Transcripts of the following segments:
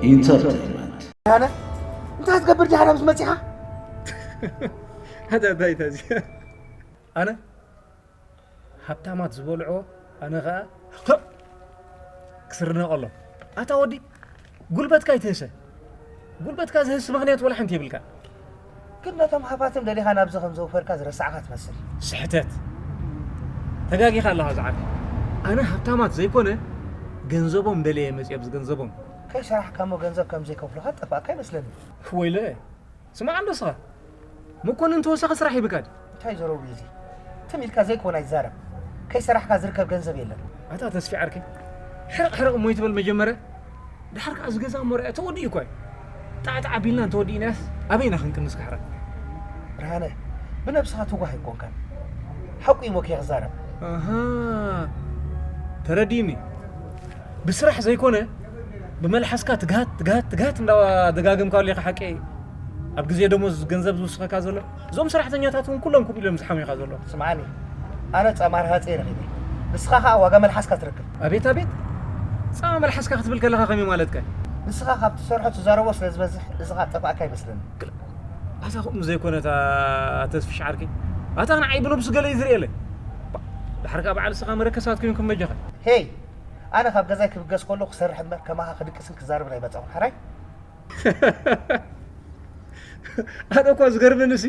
ኢንተርተይንመንት። ኣነ እንታይ ትገብር ዲኻ ምስ መጺኻ? ኣታ እንታይ ተዚ ኣነ ሃብታማት ዝበልዖ ኣነ ኸኣ ክስርነ ከሎ ኣታ ወዲ ጉልበትካ ይትህሰ ጉልበትካ ዝህስ ምኽንያት ወላ ሓንቲ የብልካ። ግን ነቶም ሃፋትም ደሊኻ ናብዚ ከም ዘውፈርካ ዝረሳዕካ ትመስል። ስሕተት ተጋጊኻ ኣለኻ ዝዓርከይ። ኣነ ሃብታማት ዘይኮነ ገንዘቦም ደለየ መፅኦም ዝገንዘቦም። ከይሰራሕካ እሞ ገንዘብ ከም ዘይከፍሉኻ ጠፋእካ ይመስለኒ። ወይለ ስማዕ እንዶ ስኻ መኮንን ተወሳኺ ስራሕ ይብካ ድዩ? እንታይ ዘረቡ እዩ እዚ? ትም ኢልካ ዘይኮን ኣይዛረብ። ከይሰራሕካ ዝርከብ ገንዘብ የለን። ኣታ ተስፊ ዓርከይ ሕርቕ ሕርቕ እሞ ይትበል መጀመርያ። ድሓር ከኣ እዚ ገዛ እሞ ርኣዮ ተወዲኡ እኳ እዩ። ጣዕጣዕ ኣቢልና እንተወዲእናያስ ኣበይ ኢና ክንቅንስ ካሕራ? ብርሃነ ብነብስኻ ትጓህ ኣይኮንካን። ሓቁ እዩ ሞኬ ክዛረብ። ኣሃ ተረዲእኒ። ብስራሕ ዘይኮነ ብመልሓስካ ትግሃት ትግሃት ትግሃት እንዳደጋገምካ ኣለኻ ሓቀይ ኣብ ግዜ ደሞዝ ገንዘብ ዝውስኸካ ዘሎ እዞም ሰራሕተኛታት እውን ኩሎም ክብ ኢሎም ዝሓሙኻ ዘሎ። ስምዓኒ ኣነ ጻማ ረሃጸ ረኺበ ንስኻ ኸኣ ዋጋ መልሓስካ ትረክብ። ኣቤት ኣቤት ጻማ መልሓስካ ክትብል ከለኻ ከመይ ማለትካ? ንስኻ ካብ ትሰርሖ ትዛረቦ ስለ ዝበዝሕ እዚ ኸኣ ጠፋእካ ይመስለኒ። ኣታ ከምኡ ዘይኮነ እታ ተስፍሽ ዓርከይ ኣታ ንዓይ ብነብሱ ገለ እዩ ዝርእየለይ። ድሓር ከኣ በዓል ንስኻ መረከሳት ኮይንኩም በጃኻ። ሄይ ኣነ ካብ ገዛይ ክብገስ ከሎ ክሰርሕ እምበር ከማኻ ክድቅስን ክዛረብን ኣይመጻኹን ሓራይ። ኣነ እኳ ዝገርመኒ ሲ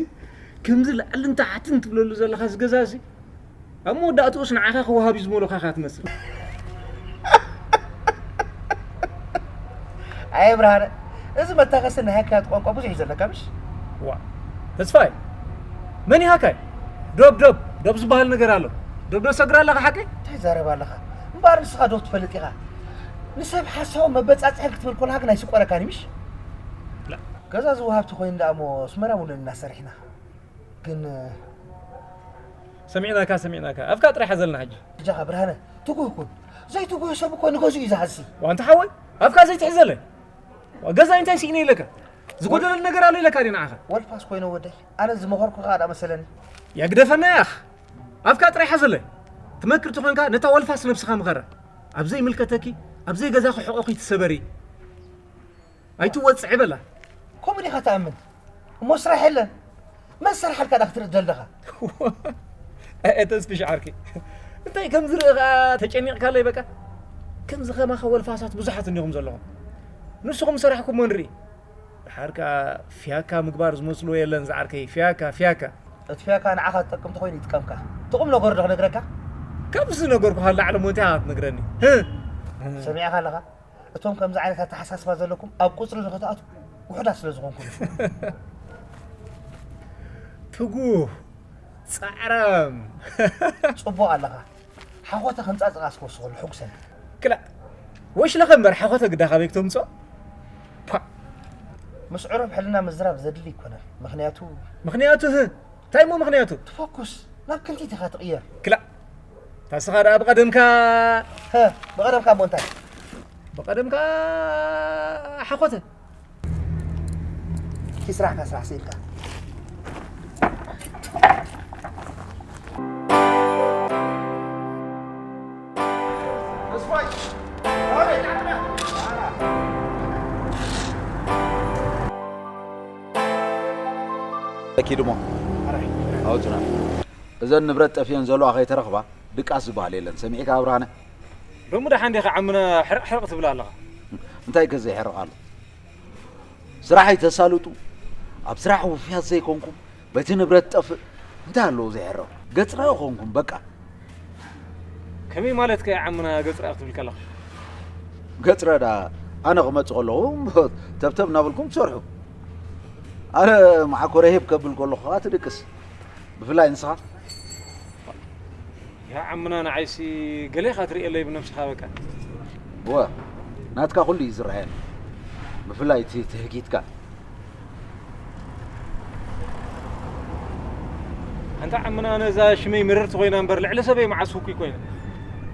ከምዚ ላዕልን ታሕትን ትብለሉ ዘለኻ እዚ ገዛ ሲ ኣብ መወዳእትኡስ ንዓኻ ክወሃብ እዩ ዝመሎኻ ኢኻ ትመስል። ኣየ ብርሃነ እዚ መታኸሲ ናይ ሃካያት ቋንቋ ብዙሕ እዩ ዘለካ ምሽ? ዋ ተስፋይ መን እዩ ሃካይ? ዶብ ዶብ ዶብ ዝበሃል ነገር ኣሎ። ዶብ ዶ ሰግር ኣለኻ ሓቀይ? እንታይ ትዛረብ ኣለኻ? እምበኣር ንስኻ ዶብ ትፈልጥ ኢኻ። ንሰብ ሓሳዊ መበጻጽሒ ክትብል ኮለኻ ግን ኣይስቆረካን ምሽ? ገዛ ዝወሃብ ተኾይኑ ደኣ እሞ ኣስመራ ሙሉእ ኢና ሰሪሕና። ግን ሰሚዕናካ ሰሚዕናካ ኣፍካ ጥራይ ሓዘልና ሕጂ። በጃኻ ብርሃነ ትጉህ ኩን። ዘይትጉህ ሰብ እኮ ንገዝኡ እዩ ዝሃሲ። ዋንታ ሓወይ ኣፍካ ዘይትሕዘለይ። ገዛይ እንታይ ስኢነ ኢለካ? ዝጎደለኒ ነገር ኣሎ ኢለካ ድየ ንዓኻ? ወልፋስ ኮይነ ወደይ ኣነ ዝመኸርኩኻ ደኣ መሰለኒ። ያግደፈና ያኽ ኣፍካ ጥራይ ሓዘለይ። ትመክር ተኾንካ ነታ ወልፋስ ነብስኻ ምኸራ። ኣብ ዘይምልከተኪ ኣብ ዘይገዛኺ ሕቖኺ ትሰበሪ። ኣይትወጽዒ በላ። ከምኡ ዲኻ ትኣምን? እሞ ስራሕ የለን። መን ዝሰርሓልካ ዳ ክትርኢ ዘለኻ? ኣየ ተስፍሽ ዓርከይ እንታይ ከም ዝርኢ ኸኣ ተጨኒቕካለይ በቃ። ከምዚ ኸማኻ ወልፋሳት ብዙሓት እኒኹም ዘለኹም። ንስኹም ዝሰራሕኩሞ ንርኢ። ድሓር ከኣ ፍያካ ምግባር ዝመስሎ የለን ዝዓርከይ ፍያካ ፍያካ። እቲ ፍያካ ንዓኻ ዝጠቅም ተኾይኑ ይጥቀምካ። እቲ ቁም ነገሩ ዶ ክነግረካ? ካብዚ ዝነገርኩኻ ንላዕሊ እሞ እንታይ ኢኻ ክትነግረኒ? ህ! ሰሚዕኻ ኣለኻ? እቶም ከምዚ ዓይነት ኣተሓሳስባ ዘለኩም ኣብ ቁፅሪ ንክትኣትዉ ውሑዳት ስለ ዝኾንኩም እዩ። ትጉህ ፃዕራም ፅቡቕ ኣለኻ ሓኾተ ከምፃፅቓ ስወስኸሉ ሕጉሰኒ ክላ ወሽለኸ እምበር ሓኾተ ግዳ ካበይ ክተምፅኦ ፓ ምስ ዕሩብ ሕልና ምዝራብ ዘድሊ ይኮነን ምክንያቱ ምክንያቱ ህ እንታይ እሞ ምኽንያቱ? ትፈኩስ ናብ ክንቲት ኢኻ ትቕየር። ክላእ ታስኻ ደኣ ብቐደምካ ሀ ብቐደምካ እሞ እንታይ? ብቐደምካ ሓኾተ ኪስራሕካ ስራሕ ስኢልካ ኣኪድሞ ኣውፅና እዘን ንብረት ጠፊአን ዘለዋ ከይተረኽባ ድቃስ ዝበሃል የለን ሰሚዕካ ኣብርሃነ ሎሚ ደሓን ዲኻ ዓምና ሕርቕ ሕርቕ ትብል ኣለኻ እንታይ ከ ዘይሕርቕ ኣሎ ስራሐይ ተሳልጡ ኣብ ስራሕ ውፍያት ዘይኮንኩም በቲ ንብረት ጠፍእ እንታይ ኣለዎ ዘይሕርቕ ገፅረ ኮንኩም በቃ ከመይ ማለት ከ ዓምና ገፅረ ክትብል ከለኻ ገፅረ ዳ ኣነ ክመፅእ ከለኹ ተብተብ እናበልኩም ትሰርሑ ኣረ መዓኮረ ሄብ ከብል ከለኹ ከዓ ትድቅስ ብፍላይ ንስኻ ያ ዓምና ንዓይሲ ገሌኻ ትርእየለይ ብነብስኻ በቃ እወ ናትካ ኩሉ እዩ ዝረኣየኒ ብፍላይ እቲ ትህጊትካ ኣንታ ዓምና ነዛ ሽመይ ምርርቲ ኮይና እምበር ልዕሊ ሰበይ መዓስ ውኩይ ኮይነ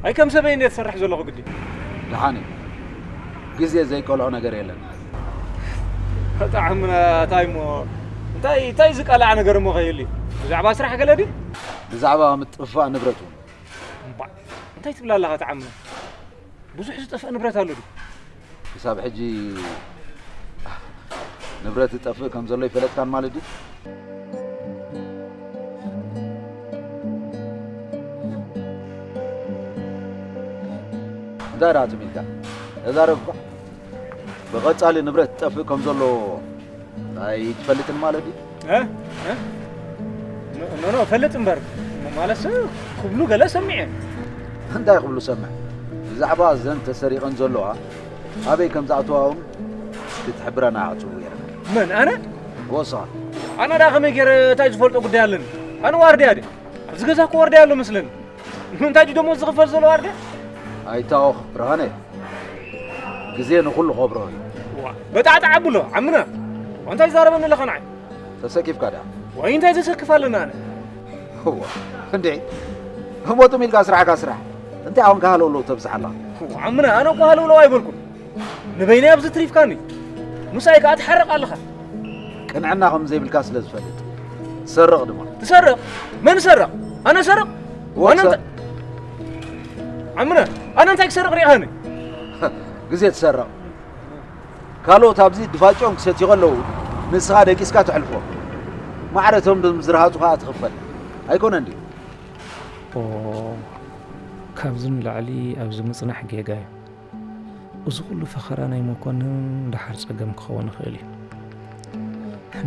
ኣይ ከም ሰበይ እንዴ ትሰርሕ ዘለኹ ግዲ ደሓን እዩ ግዜ ዘይቀልዖ ነገር የለን ኣታ ዓምና እንታይ እሞ እንታይ እንታይ ዝቀልዓ ነገር እሞ ከይህሉ ብዛዕባ ስራሕ ገለ ድዩ ብዛዕባ ምጥፋእ ንብረት እውን እንታይ ትብላ ኣለኻ ተዓምና ብዙሕ ዝጠፍእ ንብረት ኣሎ ድዩ ክሳብ ሕጂ ንብረት ዝጠፍእ ከም ዘሎ ይፈለጥካን ማለት ድዩ? እንታይ ደኣ ትም ኢልካ? ተዛረብ እኳ። ብቐጻሊ ንብረት ዝጠፍእ ከም ዘሎ ኣይትፈልጥን ማለት ድዩ? እ? እ? ኖ፣ ኖ፣ ኖ፣ እፈልጥ እምበር። ማለትስ ክብሉ ገለ ሰሚዐ። እንታይ ክብሉ ሰምዕ? ብዛዕባ እዘን ተሰሪቐን ዘለዋ ኣበይ ከም ዝኣተዋ እውን ክትሕብረና ጽውዕ ገይርና። መን? ኣነ? ወስኻ። ኣነ ደኣ ከመይ ገይረ እንታይ ዝፈልጦ ጉዳይ ኣለኒ? ኣነ ዋርድያ ድየ? ኣብዚ ገዛ እኮ ዋርድያ ኣሎ መስለኒ። ንምንታይ ድዩ ደሞዝ ዝኽፈል ዘሎ ዋርድያ? ኣይታወኽ ብርሃነ፣ ግዜ ንኹሉ ከብርሆ እዩ። ዋ፣ በጣዕጣዕ ኣብሎ፣ ዓምና። እንታይ ትዛረበኒ ኣለኻ ንዓይ? ተሰኪፍካ ደኣ? ወይ እንታይ ዘሰክፍ ኣለና ኣነ? እዋ፣ እንዴ፣ ህሞትም ኢልካ ስራሕካ ስራሕ። እንታይ ኣሁን ካህለውለው ተብዝሓላ? ዋ፣ ዓምና፣ ኣነ እኮ ሃለውለው ኣይበልኩን። ንበይነይ ኣብዚ ትሪፍካኒ። ምሳይ ከኣ ትሓርቕ ኣለኻ። ቅንዕና ከም ዘይብልካ ስለ ዝፈልጥ። ትሰርቕ ድማ። ትሰርቕ? መን ይሰርቕ? ኣነ እሰርቕ? እዋ፣ ኣነ ትሰ- እንተ-፣ ዓምና፣ ኣነ እንታይ ክሰርቕ ሪኢኻኒ? ግዜ ትሰርቕ። ካልኦት ኣብዚ ድፋጭኦም ክሰትዩ ከለዉ፣ ንስኻ ደቂስካ ተሕልፎ። ማዕረ እቶም ዝረሃጹ ከኣ ትኽፈል። ኣይኮነን ድዩ? ኦ፣ ካብዚ ንላዕሊ ኣብዚ ምጽናሕ ጌጋ እዩ። እዚ ኩሉ ፈኸራ ናይ መኮንን ደሓር ጸገም ክኸውን ይኽእል እዩ።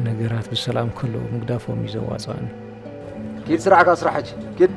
ነገራት ብሰላም ከለዉ ምግዳፎም እዩ ዘዋጽኣኒ። ኪድ ስራሕካ ስራሕ ሕጂ፣ ኪድ።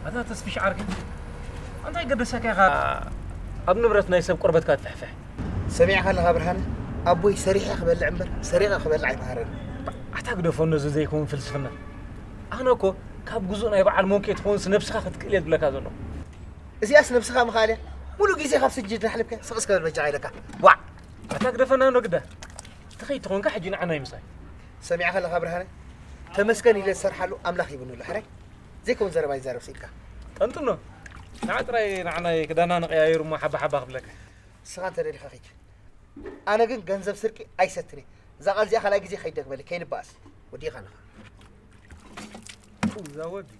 ኣታ ተስፊሽ ዓርከይ፣ እንታይ ገደሰካ ኢኻ ኣብ ንብረት ናይ ሰብ ቆርበትካ ትፍሕፍሕ? ሰሚዕካ ኣለኻ ብርሃነ? ኣቦይ ሰሪሐ ክበልዕ እምበር ሰሪቐ ክበልዕ ኣይመሃረኒ። ኣታ ግደፎ ነዚ ዘይከውን ፍልስፍና። ኣነ እኮ ካብ ግዙእ ናይ በዓል ሞንኬ ትኸውንስ ነብስኻ ክትክእል እየ ዝብለካ ዘለኹ። እዚኣስ ነብስኻ ምኽኣል እያ። ሙሉእ ግዜ ካብ ስጅድ እናሕለፍካ ስቕ እስከ በል በጃኻ ኢለካ። ዋዕ! ኣታ ግደፈና እንዶ ግዳ። ትኸይድ ተኾንካ ሕጂ ንዓና ይምሳይ። ሰሚዕካ ኣለኻ ብርሃነ? ተመስገን ኢለ ዝሰርሓሉ ኣምላኽ ይብንሉ። ሕራይ ዘይከውን ዘረባ ይዛረብ ስኢልካ። ጠንጥኖ። ንዓ ጥራይ ንዓናይ ክዳና ንቀያይሩ እሞ ሓባ ሓባ ክብለካ። ንስኻ እንተ ደሊኻ ኺድ። ኣነ ግን ገንዘብ ስርቂ ኣይሰትን እየ። እዛ ቃል እዚኣ ካልኣይ ግዜ ከይደግመለይ፣ ከይንበኣስ። ወዲእኻ ኣለኻ። እዛ ወዲ።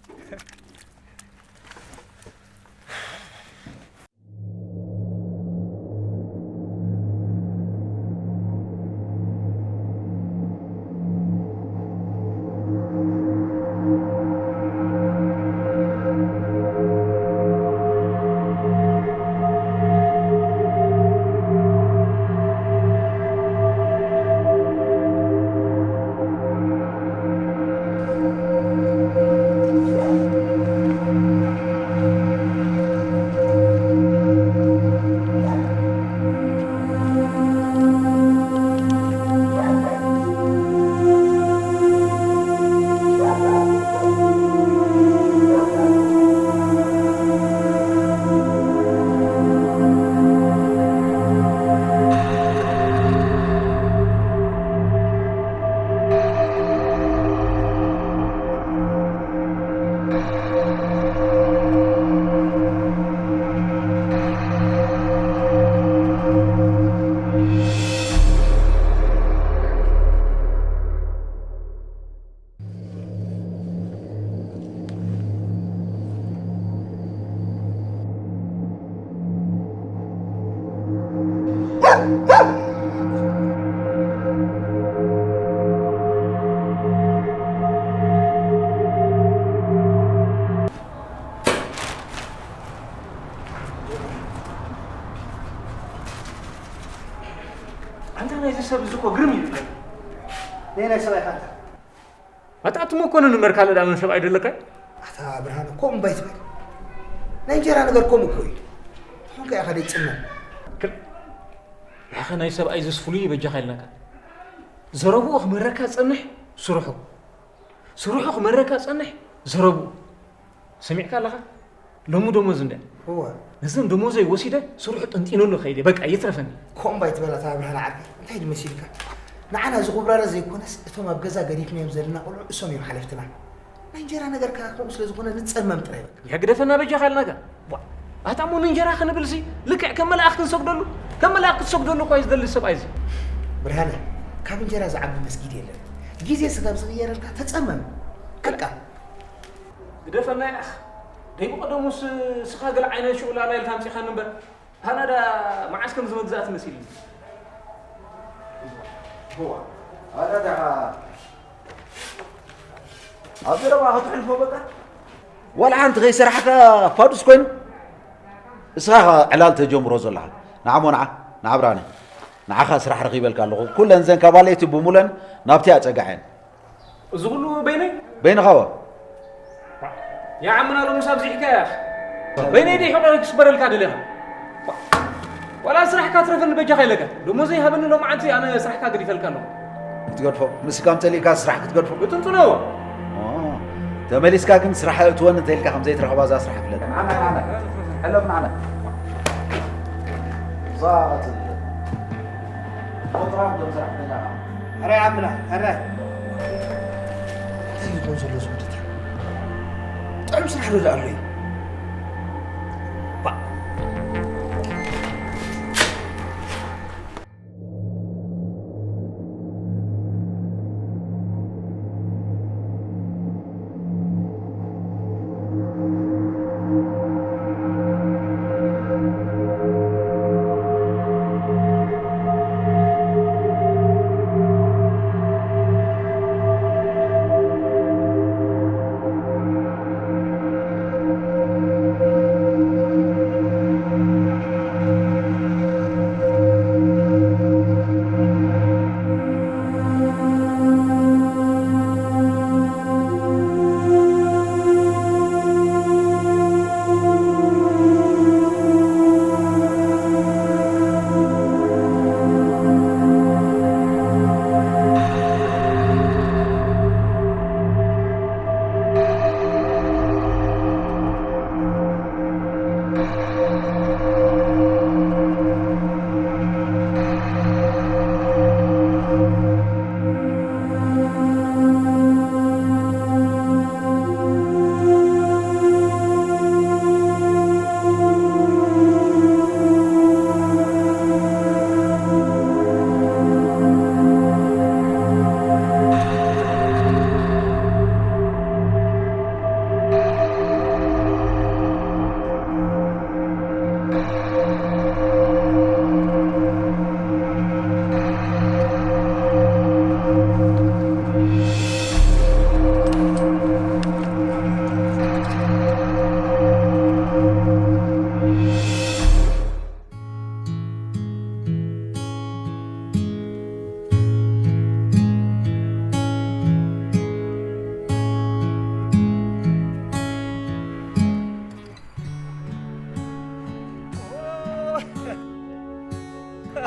ናይ ሰብኣይካ ኣታ። ኣታ ኣቲ መኮንን እምበር ካልእ ደኣ መን ሰብኣይ ደለካ? ኣታ ብርሃነ፣ ከምኡ እምባ ይትበል። ናይ እንጀራ ነገር ከምኡ እኮ እዩ። ትኾንካ ኢኻ ደይጽመም። ክል-፣ ያኸ ናይ ሰብኣይ ዝስ ፍሉይ በጃኻ ኢልናካ። ዘረብኡ ክመረካ ጸንሕ፣ ስርሑ። ስርሑ ክመረካ ጸንሕ፣ ዘረብኡ። ሰሚዕካ ኣለኻ? ሎሚ ደሞዝ እንድያ። እወ። ነዘን ደሞዘይ ወሲደ ስርሑ ጥንጢነሉ ከይደ። በቃ ይትረፈኒ። ኮምባ ይትበላ እታ ብርሃን ዓርከይ። እንታይ ድመሲልካ? ንዓና እዚ ኩብራረ ዘይኮነስ እቶም ኣብ ገዛ ገዲፍናዮም ዘለና ቆልዑ እሶም እዮም ሓለፍትና። ናይ እንጀራ ነገር ከኣ ከምኡ ስለ ዝኾነ ንጸመም ጥራይ በቃ። ይሕግደፈና በጃኻ ኢልናካ። ዋ፣ ኣታ እሞ ንእንጀራ ክንብልሲ ልክዕ ከም መላእኽቲ ንሰግደሉ? ከም መላእኽቲ ትሰግደሉ እኳ እዩ ዝደሊ ሰብኣይ እዚ። ብርሃነ፣ ካብ እንጀራ ዝዓቢ መስጊድ የለን። ግዜ ስጋብ ዝቕየረልካ ተጸመም። በቃ። ግደፈና ያኽ። ደይ ብቐደሙስ ስኻ ገለ ዓይነት ሽዑላላ ኢልካ ኣምጺኻኒ እምበር፣ ካናዳ መዓስ ከም ዝመግዛእቲ መሲልኒ። እዋ፣ ኣታ ደኣ ኣብ ዘረባ ከተሕልፎ በቃ። ዋላ ሓንቲ ከይሰራሕካ ፋዱስ ኮይኑ፣ እስኻ ኢኻ ዕላል ተጀምሮ ዘለኻ። ንዓ እሞ ንዓ፣ ንዓ ብርሃነ፣ ንዓኻ ስራሕ ረኺበልካ ኣለኹ። ኩለን ዘን ካባሌቲ ብሙለን ናብቲ ኣጸጋዐን። እዚ ኩሉ በይነይ? በይንኻ ዋ። ያ ዓምና ሎምስ ኣብዚሕካ ኢኻ። በይነይ ዲኺ ክስበረልካ ደሊኻ? ዋላ ስራሕካ ትረፈኒ በጃኻ ኢለካ። ደሞዘይ ሃበኒ ሎማዓንቲ ኣነ ስራሕካ ገዲፈልካ ኣለኹ። ክትገድፎ፣ ንስካ እንተሊካ ስራሕ ክትገድፎ። ብጥንጥኖ። ኦ፣ ተመሊስካ ግን ስራሕ እትወን እንተልካ ከም ዘይትረኽባ እዛ ስራሕ ፍለጥ። ንዓና፣ ንዓና። ሕለም ንዓና። እዛ ትብል። ቆጥራን ደም ስራሕ ተኛኻ። ሕራይ ዓምና፣ ሕራይ። እንታይ ይኾን ዘሎ ዝምድታ? ጥዑም ስራሕ ዶ ደኣ ኣሎ እዩ? ባ-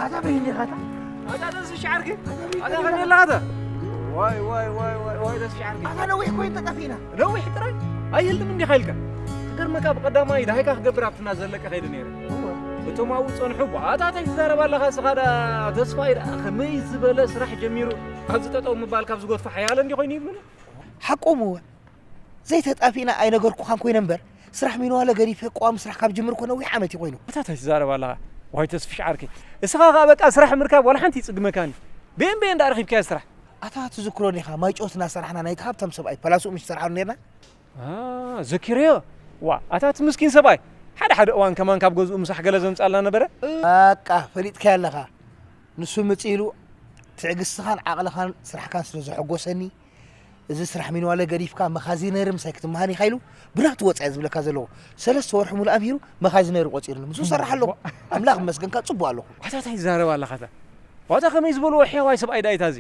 ኣታ በይኒ ኻታ። ኣታ ተስፍሽ ዓርኪ። ኣታ ከመይ ኣለኻ ኣታ? ዋይ፣ ዋይ፣ ዋይ፣ ዋይ፣ ዋይ፣ ተስፍሽ ዓርኪ። ኣታ ነዊሕ ኮይኑ ተጠፊእና። ነዊሕ ጥራይ? ኣይህልም እንዲኻ ኢልካ? ክገርመካ ብቐዳማይ ደሃይካ ክገብር ኣብትና ዘለቀ ከይደ ነይረ። እቶም ኣብኡ ጸንሑ፣ ኣታ እንታይ ትዛረብ ኣለኻ? እስኻ ደኣ ተስፋይ ደኣ ከመይ ዝበለ ስራሕ ጀሚሩ ኣብዚ ጠጠው ምባል ካብ ዝጎትፎ ሓያለ እንዲ ኮይኑ ይብሉኒ። ሓቆም እወ። ዘይተጣፊእና ኣይነገርኩኻን ኮይነ እምበር፣ ስራሕ ሚንዋለ ገዲፈ ቀዋሚ ስራሕ ካብ ጅምር እኮ ነዊሕ ዓመት እዩ ኮይኑ። ኣታ እንታይ ትዛረብ ኣለኻ? ዋይ ተስፍሽ ዓርከይ። እስኻ ኸኣ በቃ ስራሕ ምርካብ ዋላ ሓንቲ ይጽግመካን እዩ። በየን በየን ደኣ ረኺብካዮ ስራሕ? ኣታ ትዝክሮ ዲኻ? ማይ ጨወት እናሰራሕና ናይቲ ሃብታም ሰብኣይ ፓላስኡ ምሽ ሰርሓሉ ኔርና? ኣ፣ ዘኪረዮ። ዋ፣ ኣታ እቲ ምስኪን ሰብኣይ። ሓደ ሓደ እዋን ከማን ካብ ገዝኡ ምሳሕ ገለ ዘምጻልና ነበረ። በቃ፣ ፈሊጥካዮ ኣለኻ። ንሱ ምጽእ ኢሉ ትዕግስትኻን ዓቕልኻን ስራሕካን ስለ ዘሐጎሰኒ፣ እዚ ስራሕ ሚንዋለ ገዲፍካ መኻዚነሪ ምሳይ ክትመሃር ኢኻ ኢሉ ብናቱ ወጻኢ ዝብለካ ዘለዎ። ሰለስተ ወርሒ ሙሉእ ኣምሂሩ መኻዚነሪ ቆጺሩኒ። ምስኡ ሰራሕ ኣለኹ። ኣምላኽ ይመስገን ካብ ጽቡቕ ኣለኹ። ዋታ እንታይ ትዛረብ ኣለኻ እታ? ዋታ ከመይ ዝበሉ ወሕያዋይ ሰብኣይ ዳይታ እዚ?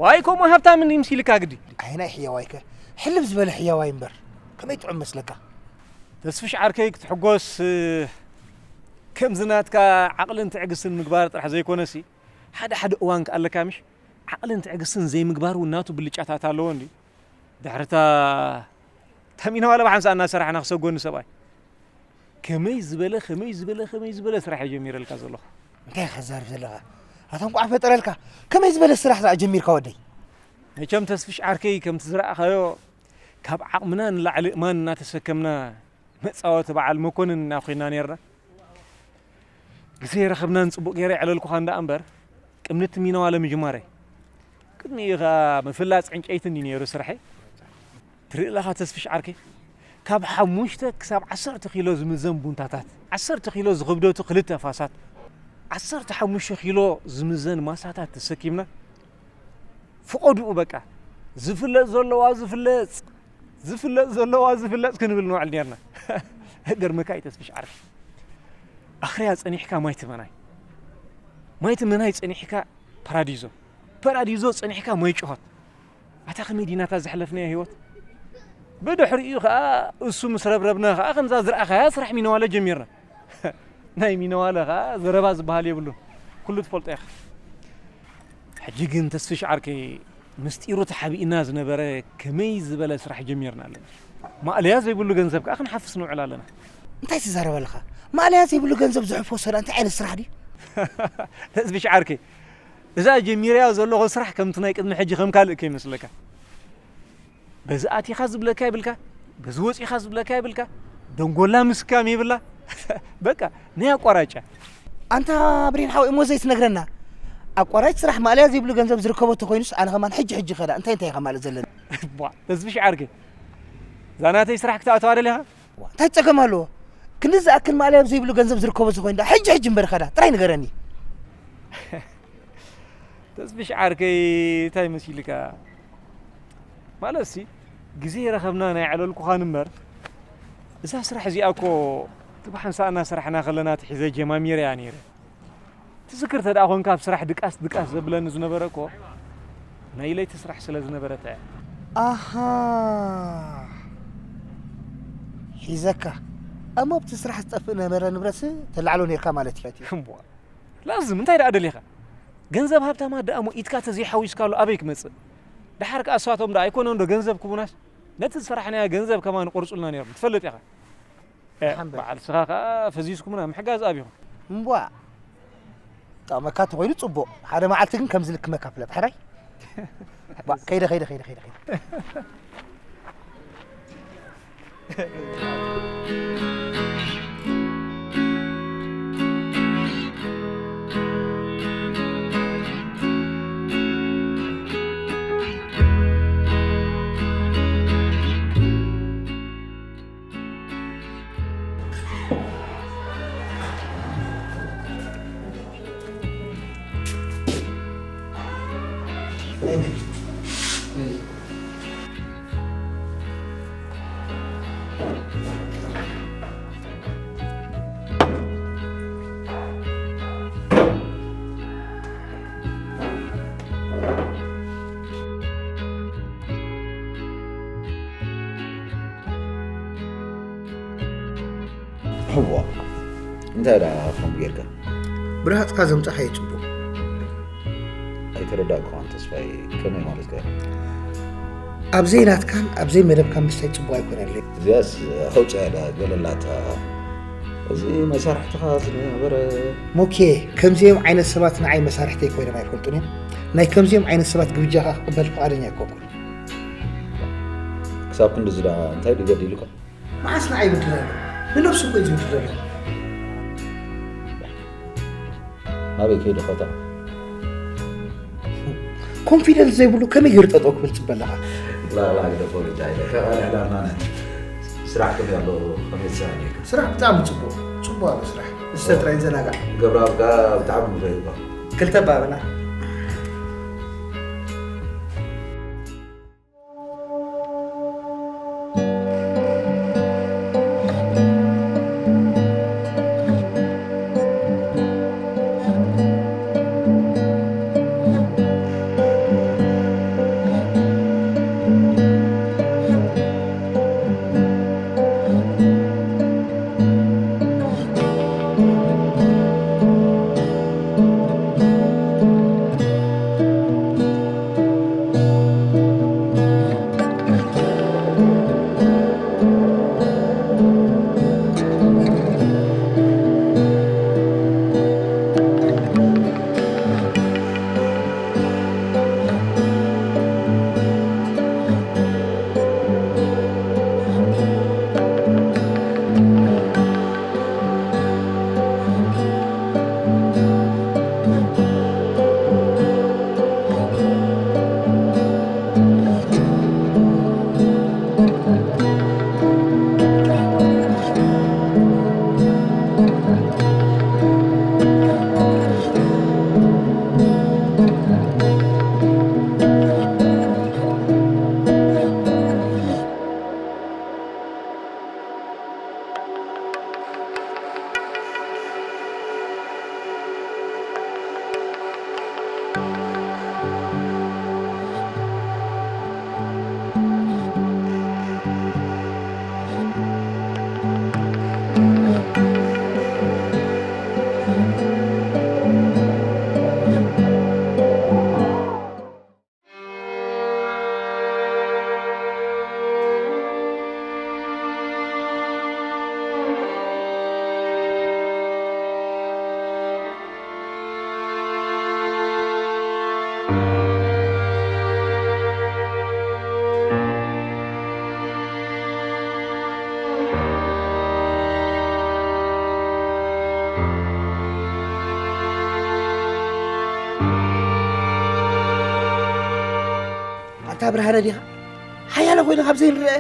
ዋይ ከምኡ ሃብታም እንዲ ምስ ኢልካ ግዲ። ኣየናይ ሕያዋይከ? ሕልም ዝበለ ሕያዋይ እምበር። ከመይ ጥዑም መስለካ? ተስፍሽ ዓርከይ ክትሕጎስ፣ እ፣ ከምዚ ናትካ ዓቕልን ትዕግስትን ምግባር ጥራሕ ዘይኮነሲ፣ ሓደ ሓደ እዋን ከኣለካ ምሽ፣ ዓቕልን ትዕግስትን ዘይምግባር እውን ናቱ ብልጫታት ኣለዎ እንዲ። ድሕርታ ተሚና ዋላ ብሓንሳእ እናሰራሕና ክሰጎኒ ሰብኣይ። ከመይ ዝበለ፣ ከመይ ዝበለ፣ ከመይ ዝበለ ስራሕ እየ ጀሚረልካ ዘለኹ። እንታይ ኢኻ ትዛረብ ዘለኻ? ኣታ እንቋዕ ፈጠረልካ። ከመይ ዝበለ ስራሕ ደኣ ጀሚርካ ወደይ? መቸም ተስፍሽ ዓርከይ ከምቲ ዝረኣኻዮ ካብ ዓቕምና ንላዕሊ እማን እናተሰከምና መጻወቲ በዓል መኮንን ኢና ኮይና ነርና። ግዜ ረኸብናን ጽቡቕ ገይረ የዕለልኩኻ እንዳ እምበር፣ ቅድሚ እቲ ሚነዋለ ምጅማረይ፣ ቅድሚኡ ኸኣ ምፍላጽ ዕንጨይቲ እንዲ ነይሩ ስርሐይ። ትርኢ ኣለኻ ተስፍሽ ዓርከይ፣ ካብ ሓሙሽተ ክሳብ ዓሰርተ ኪሎ ዝምዘን ቡንታታት፣ ዓሰርተ ኪሎ ዝኽብደቱ ክልተ ፋሳት፣ ዓሰርተ ሓሙሽተ ኪሎ ዝምዘን ማሳታት ተሰኪምና፣ ፍቐድኡ በቃ፣ ዝፍለጥ ዘለዋ ዝፍለጽ፣ ዝፍለጥ ዘለዋ ዝፍለጽ ክንብል ንውዕል ኔርና። ገርመካ እዩ ተስፍሽ ዓርከይ። ኣኽርያ ጸኒሕካ ማይ ትመናይ። ማይ ትመናይ ጸኒሕካ ፓራዲዞ። ፓራዲዞ ጸኒሕካ ማይ ጭሆት። ኣታ ከመይ ዲናታ ዘሕለፍናዮ ህይወት? ብድሕሪኡ ኸኣ እሱ ምስ ረብረብና ኸኣ ከምዛ ዝረኣኻያ ስራሕ ሚነዋለ ጀሚርና። ናይ ሚነዋለ ኸኣ ዘረባ ዝበሃል የብሉን። ኩሉ ትፈልጦ ኢኻ። ሕጂ ግን ተስፍሽ ዓርከይ፣ ምስጢሩ ተሓቢእና ዝነበረ ከመይ ዝበለ ስራሕ ጀሚርና ኣለና። ማእለያ ዘይብሉ ገንዘብ ከኣ ክንሓፍስ ንውዕል ኣለና። እንታይ ትዛረብ ኣለኻ? ማእለያ ዘይብሉ ገንዘብ ዝሕፎ ሰላ እንታይ ዓይነት ስራሕ ድዩ? ተስፍሽ ዓርከይ፣ እዛ ጀሚረያ ዘለኹ ስራሕ ከምቲ ናይ ቅድሚ ሕጂ ከም ካልእ ከይመስለካ። በዚ ኣቲኻ ዝብለካ ይብልካ፣ በዚ ወጺኻ ዝብለካ ይብልካ፣ ደንጎላ ምስካም ይብላ። በቃ፣ ናይ ኣቋራጫ። ኣንታ ብሬን ሓወይ፣ እሞ ዘይትነግረና? ኣቋራጭ ስራሕ ማእለያ ዘይብሉ ገንዘብ ዝርከቦ ተኾይኑስ፣ ኣነ ኸማን ሕጂ ሕጂ ኸዳ፣ እንታይ እንታይ ኢኻ ማለት ዘለና? ቧ፣ ተስፍሽ ዓርከይ፣ እዛ ናተይ ስራሕ ክትኣትዋ ደሊኻ? ዋ፣ እንታይ ጸገም ኣለዎ? ክንዲ ዝኣክል ማእለያ ዘይብሉ ገንዘብ ዝርከቦ ተኾይኑ ደኣ፣ ሕጂ ሕጂ እምበር ኸዳ፣ ጥራይ ንገረኒ። ተስፍሽ ዓርከይ፣ እንታይ መሲልካ? ማለትሲ፣ ግዜ ረኸብና ናይ ዕለልኩኻን እምበር፣ እዛ ስራሕ እዚኣ እኮ እቲ ብሓንሳእ እናሰራሕና ከለና ትሒዘ ጀማሚረያ ነይረ። ትዝክር ተደኣ ኾንካ፣ ኣብ ስራሕ ድቃስ ድቃስ ዘብለኒ ዝነበረ እኮ ናይ ለይቲ ስራሕ ስለ ዝነበረት እያ። ኣሃ። ሒዘካ። እሞ ኣብቲ ስራሕ ዝጠፍእ ነበረ ንብረትሲ ተላዕሎ ነይርካ ማለት እዩ። እምቧ። ላዝም፣ እንታይ ደኣ ደሊኻ? ገንዘብ ሃብታማት ደኣ እሞ ኢድካ ተዘይሓዊስካሉ ኣበይ ክመጽእ? ደሓር ከኣ እሳቶም ደኣ ኣይኮነን ዶ ገንዘብ ክቡናስ? ነቲ ዝሰራሕናዮ ገንዘብ ከማን ይቆርጹልና ነይሮም። ትፈልጥ ኢኻ። እ፣ ሓምበል። በዓል ስኻ ከኣ ፈዚዝኩምና ምሕጋዝ ኣቢኹም። እምቧ። ጠቕመካ እንተኾይኑ ጽቡቕ። ሓደ መዓልቲ ግን ከምዚ ልክመካ ፍለጥ። ሕራይ? ባ-፣ ከይደ፣ ከይደ፣ ከይደ፣ ከይደ፣ ከይደ። ሕዋ፣ እንታይ ደኣ ከምኡ ጌርካ? ብረሃጽካ ዘምጻኻዮ ጽቡቕ። ኣይተረዳእኩኻን ተስፋይ፣ ከመይ ማለትካ? ኣብ ዘይናትካን ኣብ ዘይመደብካን ምስታይ ጽቡቕ ኣይኮነለይ። እዚኣስ ኣውጽኣያ ደኣ ገለላታ። እዚ መሳርሕትኻ ዝነበረ። ሞኬ፣ ከምዚኦም ዓይነት ሰባት ንዓይ መሳርሕተይ ኮይኖም ኣይፈልጡን እዮም። ናይ ከምዚኦም ዓይነት ሰባት ግብጃኻ ክቕበል ፍቓደኛ ኣይኮንኩን። ክሳብ ክንድዚ ደኣ እንታይ ድዩ በዲሉካ? መዓስ ንዓይ ይብድል ኣሎ? ንነብሱ እኮ እዩ ዝብድል ዘሎ። ናበይ ከይዱ ኸታ? ኮንፊደንስ ዘይብሉ ከመይ ገይሩ ጠጠው ክብል ትጽበ ኣለኻ? ላ፣ ላ፣ ግደፎ ግዳ ኢለ። ከ-፣ ኣነ፣ ኣነ፣ ኣነ፣ ስራሕ ከመይ ኣሎ? ከመይ ትሰራሕልካ? ስራሕ ብጣዕሚ ጽቡቕ፣ ጽቡቕ ኣሎ ስራሕ። ንስተ ጥራይ ዘናጋዕ። ገብረኣብ ከኣ ብጣዕሚ ንፈይባ። ክልተ ባብና። ብርሃነ ዲኻ? ሓያለ ኮይኑ ካብ ዘይንረአ፣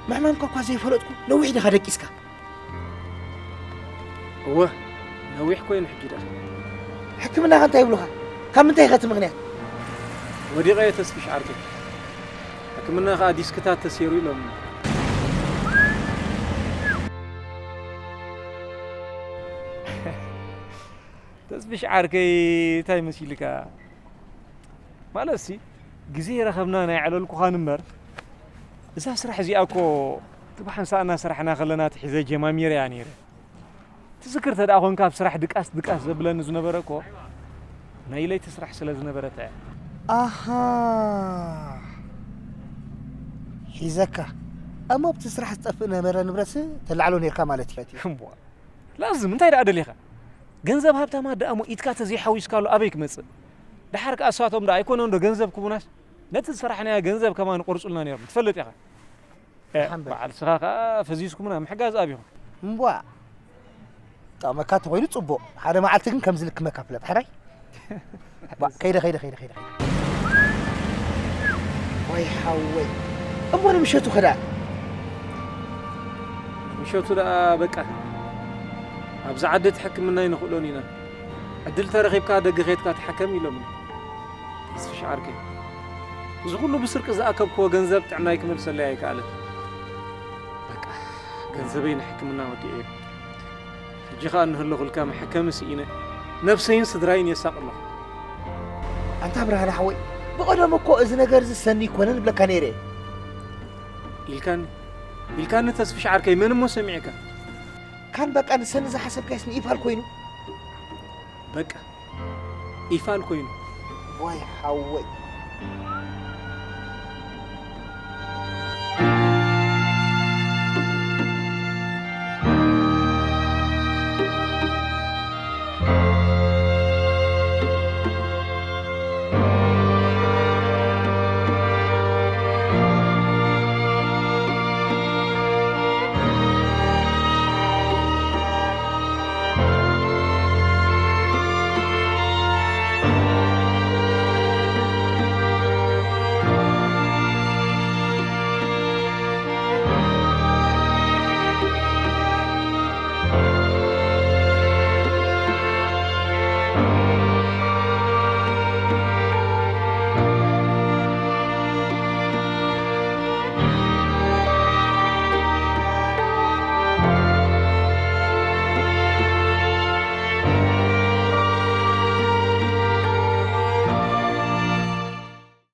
ምሕማምካ እኳ ዘይፈለጥኩ፣ ነዊሕ ዲኻ ደቂስካ? እወ፣ ነዊሕ ኮይኑ ሕጂ ደኣ። ሕክምናኸ እንታይ ይብሉኻ? ካብ ምንታይ ኢኻ እቲ ምኽንያት? ወዲቐ እየ ተስፍሽ ዓርከይ። ሕክምና ኸኣ ዲስክታት ተሰይሩ ኢሎምኒ። ተስፍሽ ዓርከይ፣ እንታይ መሲልካ? ማለትሲ፣ ግዜ ረኸብና ናይ ዕለልኩኻን እምበር፣ እዛ ስራሕ እዚኣ እኮ እቲ ብሓንሳእ እናሰራሕና ከለና ትሒዘ ጀማሚረያ ነይረ። ትዝክር ተደኣ ኾንካ፣ ኣብ ስራሕ ድቃስ ድቃስ ዘብለኒ ዝነበረ እኮ ናይ ለይቲ ስራሕ ስለ ዝነበረት እያ። ኣሃ፣ ሒዘካ። እሞ ኣብቲ ስራሕ ዝጠፍእ ነበረ ንብረትሲ ተላዕሎ ነይርካ ማለት እዩ። እምቧ፣ ላዝም እንታይ ደኣ ደሊኻ? ገንዘብ ሃብታማት ደኣ እሞ ኢድካ ተዘይሓዊስካሉ ኣበይ ክመጽእ? ደሓር ከኣ እሳቶም ደኣ ኣይኮነን ዶ ገንዘብ ክቡናስ? ነቲ ዝሰራሕናዮ ገንዘብ ከማን ይቆርጹልና ነይሮም፣ ትፈልጥ ኢኻ። እ፣ ሓምበል። በዓል ስኻ ከኣ ፈዚዝኩምና ምሕጋዝ ኣቢኹም። እምቧ፣ ጠቕመካ እንተኾይኑ ጽቡቕ። ሓደ መዓልቲ ግን ከምዚ ልክመካ ፍለጥ፣ ሕራይ? ባ፣ ከይደ፣ ከይደ፣ ከይደ፣ ከይደ፣ ከይደ። ወይ ሓወይ። እሞ ንምሸቱ ኸ ደኣ? ምሸቱ ደኣ በቃ። ኣብዚ ዓዲ እቲ ሕክምና ኣይንኽእሎን ኢና። ዕድል ተረኺብካ ደገ ኸይድካ ተሓከም ኢሎምኒ። ተስፍሽ ዓርከይ፣ እዚ ኩሉ ብስርቂ ዝኣከብክዎ ገንዘብ ጥዕናይ ክመልሰለይ ኣይከኣለን። በቃ፣ ገንዘበይ ንሕክምና ወዲኤዮ። ሕጂ ኸኣ እንህለኹልካ መሐከሚ ስኢነ፣ ነብሰይን ስድራይን የሳቕ ኣለኹ። ኣንታ ብርሃነ ሓወይ፣ ብቐደም እኮ እዚ ነገር እዚ ሰኒ ይኮነን እብለካ ነይረ። ኢልካኒ፣ ኢልካኒ ተስፍሽ ዓርከይ፣ መን እሞ ሰሚዕካ? ካን በቃ ንሰኒ ዝሓሰብካስ ንኢፋል ኮይኑ? በቃ፣ ኢፋል ኮይኑ። ዋይ ሓወይ።